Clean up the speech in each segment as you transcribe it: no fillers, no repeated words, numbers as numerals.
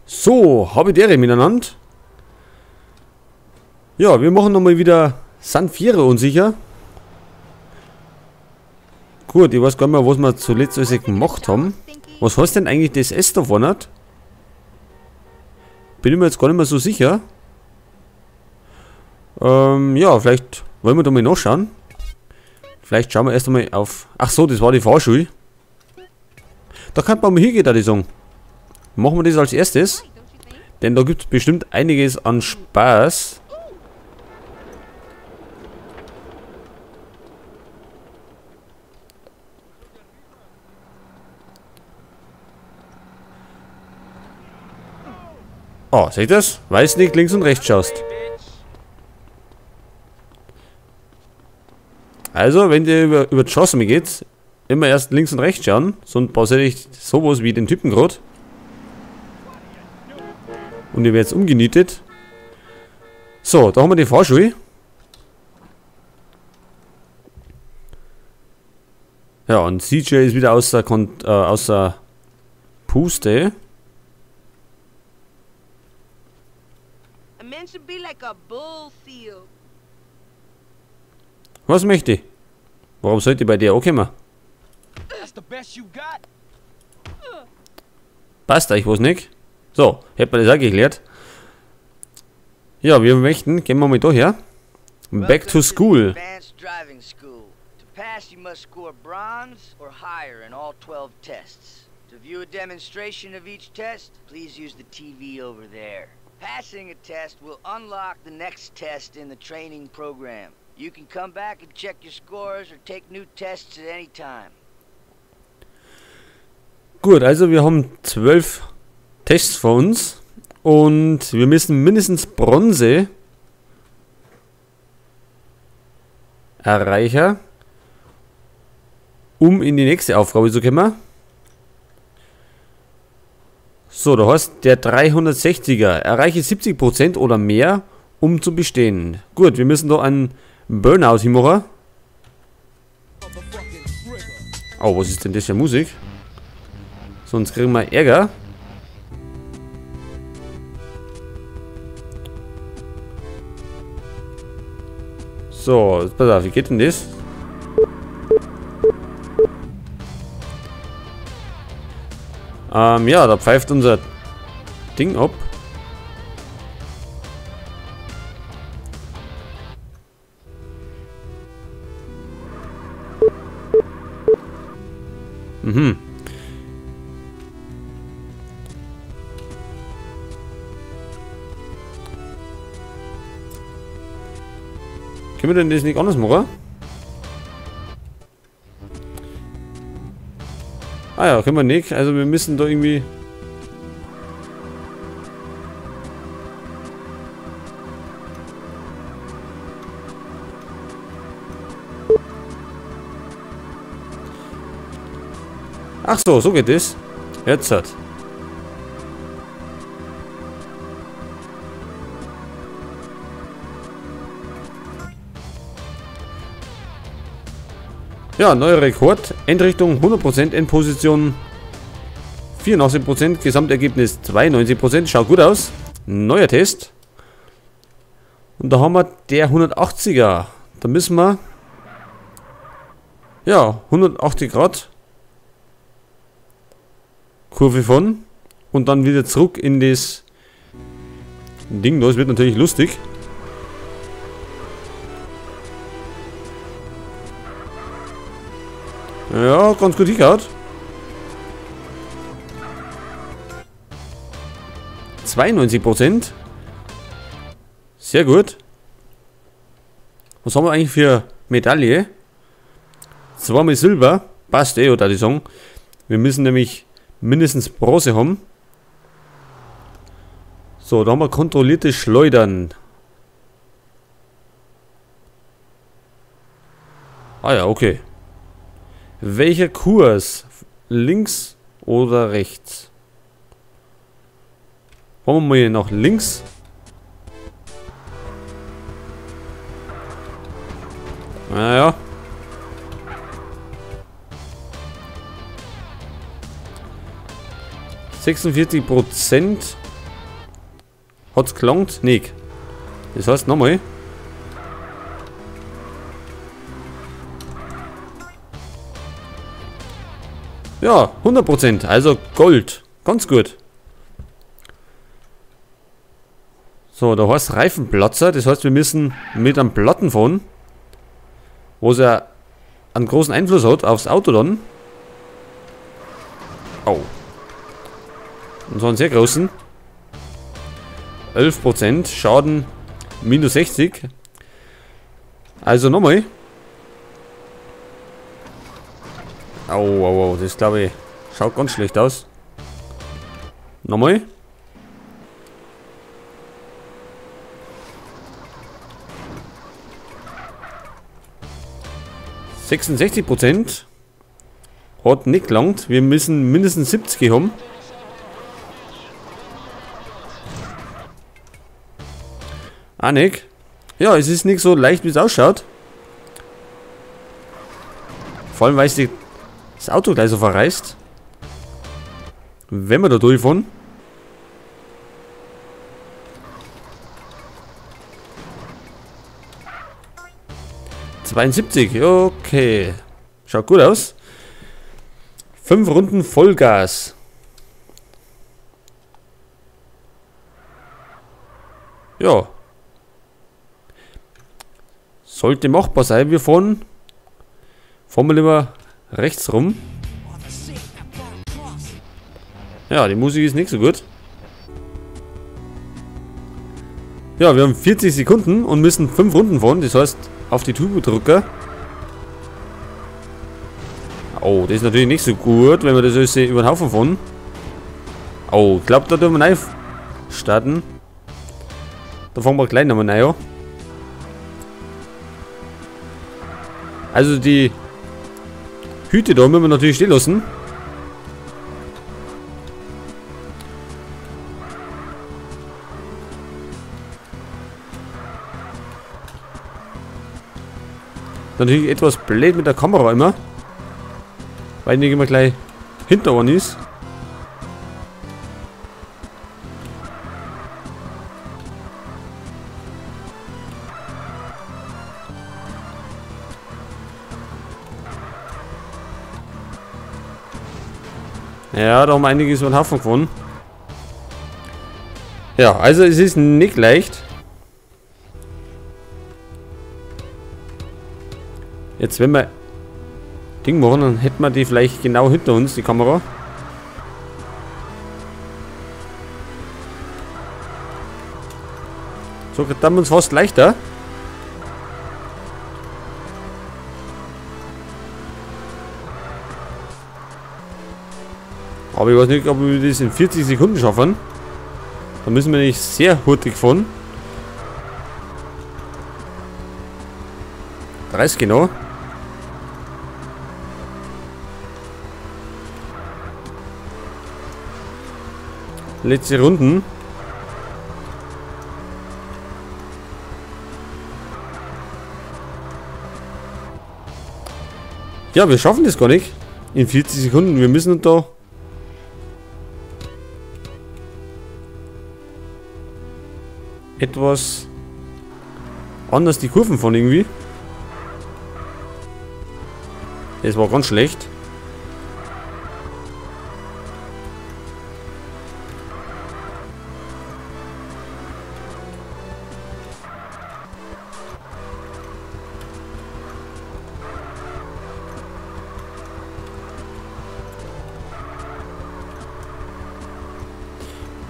So, habe ich die miteinander. Ja, wir machen nochmal wieder San Fierro unsicher. Gut, ich weiß gar nicht mehr, was wir zuletzt alles gemacht haben. Was heißt denn eigentlich das S da vorne? Bin ich mir jetzt gar nicht mehr so sicher. Ja, vielleicht wollen wir da mal nachschauen. Vielleicht schauen wir erst einmal auf... Ach so, das war die Fahrschule. Da kann man mal hingehen, da die sagen. Machen wir das als erstes. Denn da gibt es bestimmt einiges an Spaß. Oh, seht ihr das? Weiß nicht, links und rechts schaust. Also, wenn ihr über die Straße geht, immer erst links und rechts schauen, sonst passiert euch sowas wie den Typen gerade. Und ihr werdet umgenietet. So, da haben wir die Fahrschule. Ja, und CJ ist wieder außer Puste. Was möchte ich? Warum sollte ich bei dir auch kommen? Passt euch was nicht? So, hätte man das auch geklärt. Ja, wir möchten, gehen wir mal da her. Back to school. Passing a test will unlock the next test in the training program. You can come back and check your scores or take new tests at any time. Gut, also wir haben 12 Tests vor uns und wir müssen mindestens Bronze erreichen, um in die nächste Aufgabe zu kommen. So, da heißt der 360er. Erreiche 70% oder mehr, um zu bestehen. Gut, wir müssen da einen Burnout hinmachen. Oh, was ist denn das für Musik? Sonst kriegen wir Ärger. So, pass auf, wie geht denn das? Ja, da pfeift unser Ding ab. Mhm. Können wir denn das nicht anders machen? Ah ja, können wir nicht. Also wir müssen da irgendwie... Ach so, so geht es. Jetzt hat. Ja, neuer Rekord. Endrichtung 100%, Endposition 84%, Gesamtergebnis 92%. Schaut gut aus. Neuer Test. Und da haben wir der 180er. Da müssen wir... Ja, 180 Grad. Kurve von. Und dann wieder zurück in das Ding. Das wird natürlich lustig. Ja, ganz gut hingehauen. 92%. Sehr gut. Was haben wir eigentlich für Medaille? Zweimal Silber. Passt eh, oder die sagen. Wir müssen nämlich mindestens Bronze haben. So, da haben wir kontrollierte Schleudern. Ah ja, okay. Welcher Kurs? Links oder rechts? Wollen wir mal hier nach links? Naja. 46%. Hat's gelangt? Nicht. Das heißt nochmal. Ja, 100%. Also Gold. Ganz gut. So, da heißt Reifenplatzer. Das heißt, wir müssen mit einem Platten fahren. Wo es ja einen großen Einfluss hat aufs Auto dann. Oh. Und so einen sehr großen. 11% Schaden minus 60. Also nochmal. Au, au, au. Das glaube ich schaut ganz schlecht aus. Nochmal. %66 hat nicht gelangt. Wir müssen mindestens 70 haben. Ah, nicht. Ja, es ist nicht so leicht, wie es ausschaut. Vor allem, weil es das Auto gleich so verreißt. Wenn wir da durchfahren. ...72, okay. Schaut gut aus. 5 Runden Vollgas. Ja. Sollte machbar sein. Wir fahren wir lieber rechts rum. Ja, die Musik ist nicht so gut. Ja, wir haben 40 Sekunden und müssen 5 Runden fahren. Das heißt, auf die Turbo-Drücker. Oh, das ist natürlich nicht so gut, wenn wir das alles über den Haufen fahren. Oh, ich glaube, da tun wir neu starten. Da fangen wir gleich nochmal neu an. Also die Hüte da müssen wir natürlich stehen lassen. Natürlich etwas blöd mit der Kamera immer. Weil nicht immer gleich hinter uns ist. Ja, da haben wir einiges über den Haufen gefunden. Ja, also es ist nicht leicht. Jetzt, wenn wir Ding machen, dann hätten wir die vielleicht genau hinter uns, die Kamera. So, dann haben wir uns fast leichter. Aber ich weiß nicht, ob wir das in 40 Sekunden schaffen. Da müssen wir nicht sehr hurtig fahren. 30 genau. Letzte Runden. Ja, wir schaffen das gar nicht. In 40 Sekunden. Wir müssen da... etwas anders die Kurven fahren irgendwie. Das war ganz schlecht.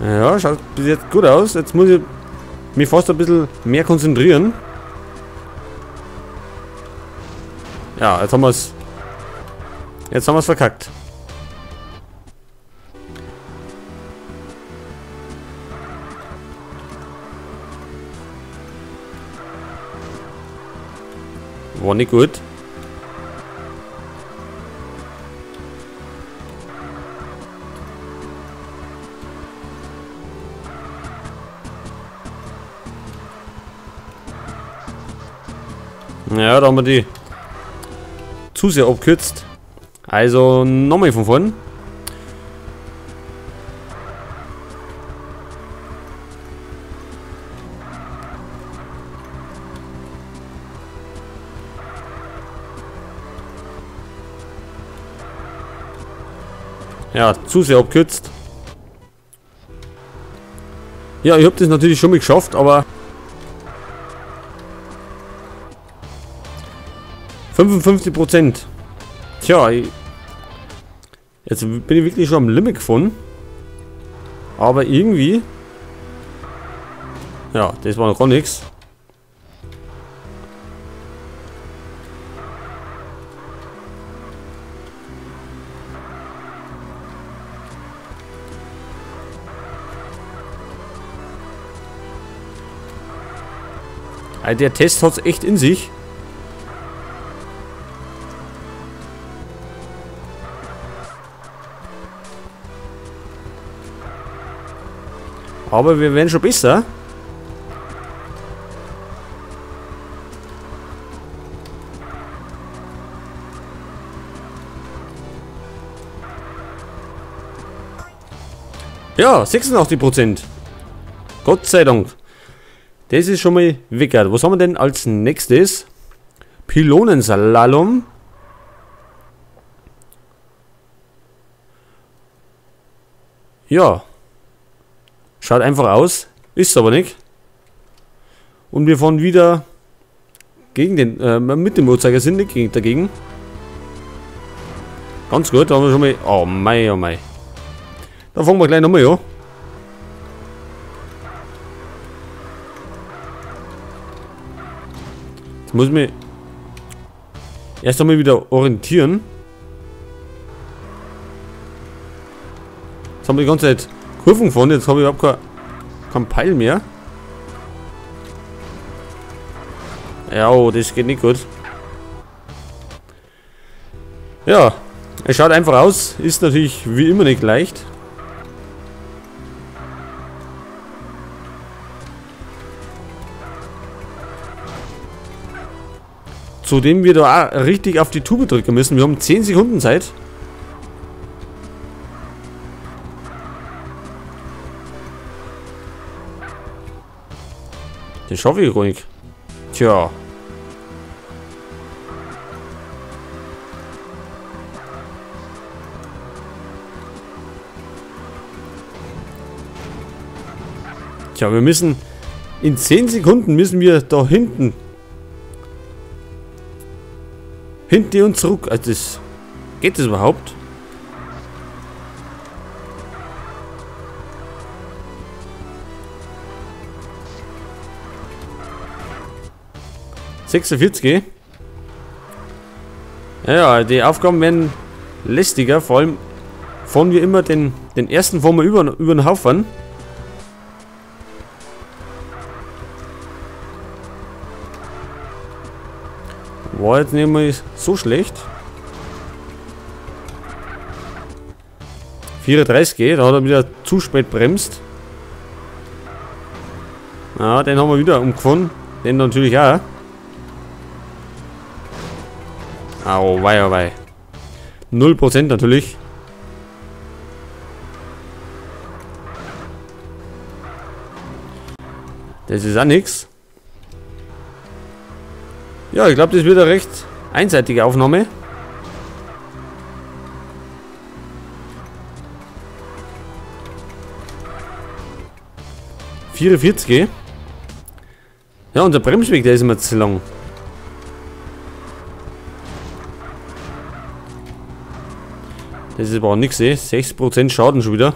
Ja, schaut bis jetzt gut aus. Jetzt muss ich mich fast ein bisschen mehr konzentrieren. Ja, jetzt haben wir es. Jetzt haben wir es verkackt. War nicht gut. Ja, da haben wir die zu sehr abgekürzt. Also nochmal von vorn. Ja, zu sehr abkürzt. Ja, ich habe das natürlich schon mal geschafft, aber 55%. Tja, jetzt bin ich wirklich schon am Limit gefahren. Aber irgendwie... Ja, das war noch gar nichts. Also der Test hat es echt in sich. Aber wir werden schon besser. Ja, 86%. Gott sei Dank. Das ist schon mal weg. Was haben wir denn als nächstes? Pylonenslalom. Ja. Schaut einfach aus. Ist aber nicht. Und wir fahren wieder gegen den, mit dem Uhrzeigersinn, nicht dagegen. Ganz gut, da haben wir schon mal. Oh mei, oh mei. Da fangen wir gleich nochmal an. Jetzt muss ich mich erst einmal wieder orientieren. Jetzt haben wir die ganze Zeit Kurven gefahren, jetzt habe ich überhaupt keinen Peil mehr. Ja, oh, das geht nicht gut. Ja, es schaut einfach aus, ist natürlich wie immer nicht leicht. Zudem wir da auch richtig auf die Tube drücken müssen. Wir haben 10 Sekunden Zeit. Das schaffe ich gar nicht. Tja. Tja, wir müssen... In 10 Sekunden müssen wir da hinten... Hinten und zurück. Also das... Geht das überhaupt? ...46. Ja, die Aufgaben werden lästiger. Vor allem fahren wir immer den ersten fahren wir über den Haufen. War jetzt nicht mal so schlecht. 34, da hat er wieder zu spät bremst. Ja, den haben wir wieder umgefahren. Den natürlich auch. Au, wei, au, wei. 0% natürlich. Das ist auch nichts. Ja, ich glaube, das wird eine recht einseitige Aufnahme. ...44. Ja, unser Bremsweg, der ist immer zu lang. Das ist aber auch nichts, eh. 6% Schaden schon wieder.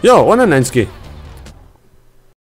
Ja, 91.